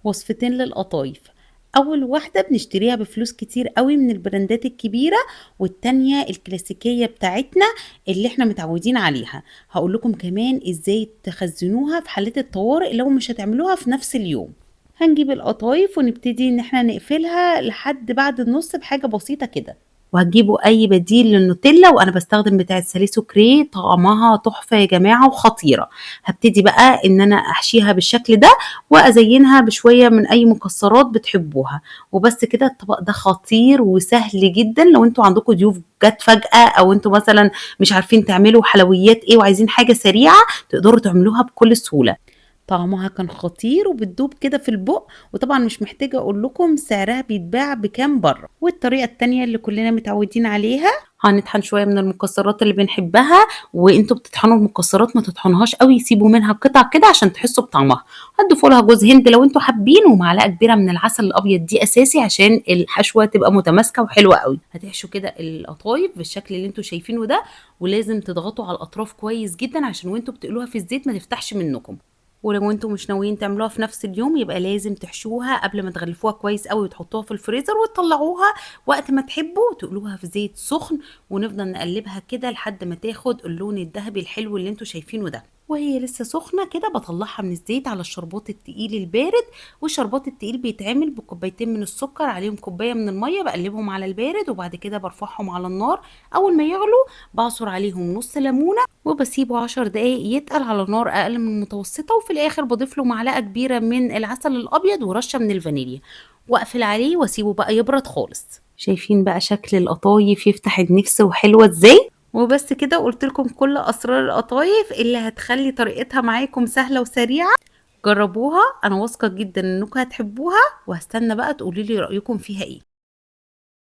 وصفتين للقطايف. اول واحدة بنشتريها بفلوس كتير قوي من البراندات الكبيرة، والتانية الكلاسيكية بتاعتنا اللي احنا متعودين عليها. هقول لكم كمان ازاي تخزنوها في حالات الطوارئ لو مش هتعملوها في نفس اليوم. هنجيب القطايف ونبتدي ان احنا نقفلها لحد بعد النص بحاجة بسيطة كده، وهتجيبوا اي بديل للنوتيلا، وانا بستخدم بتاعه ساليسو كري، طعمها تحفة يا جماعة وخطيرة. هبتدي بقى ان انا احشيها بالشكل ده وازينها بشوية من اي مكسرات بتحبوها، وبس كده. الطبق ده خطير وسهل جدا لو انتوا عندكم ضيوف جت فجاة، او انتوا مثلا مش عارفين تعملوا حلويات ايه وعايزين حاجة سريعة، تقدروا تعملوها بكل سهولة. طعمها كان خطير وبتدوب كده في البق، وطبعا مش محتاجة اقول لكم سعرها بيتباع بكام بره. والطريقة التانية اللي كلنا متعودين عليها، هنطحن شوية من المكسرات اللي بنحبها، وانتوا بتطحنوا المكسرات ما تطحنوهاش قوي، سيبوا منها قطع كده عشان تحسوا بطعمها. هتضيفوا لها جوز هند لو انتوا حابين، ومعلقة كبيرة من العسل الابيض، دي اساسي عشان الحشوة تبقى متماسكة وحلوة قوي. هتحشوا كده القطايف بالشكل اللي انتوا شايفينه ده، ولازم تضغطوا على الاطراف كويس جدا عشان وانتوا بتقلوها في الزيت ما تفتحش منكم. ولو انتوا مش ناويين تعملوها في نفس اليوم يبقى لازم تحشوها قبل ما تغلفوها كويس قوي وتحطوها في الفريزر وتطلعوها وقت ما تحبوا، تقلوها في زيت سخن، ونفضل نقلبها كده لحد ما تاخد اللون الذهبي الحلو اللي انتوا شايفينه ده. وهي لسه سخنة كده بطلعها من الزيت على الشربات التقيل البارد. والشربات التقيل بيتعمل بكوبايتين من السكر عليهم كوباية من المية، بقلبهم على البارد وبعد كده برفعهم على النار. اول ما يغلوا بعصر عليهم نص ليمونه وبسيبه 10 دقايق يتقل على نار اقل من المتوسطة، وفي الاخر بضيف له معلقه كبيرة من العسل الابيض ورشه من الفانيليا، واقفل عليه واسيبه بقى يبرد خالص. شايفين بقى شكل القطايف يفتح النفس وحلوه ازاي؟ وبس كده قلت لكم كل اسرار القطايف اللي هتخلي طريقتها معاكم سهلة وسريعة. جربوها، انا واثقة جدا انكم هتحبوها، وهستنى بقى تقولي لي رايكم فيها ايه.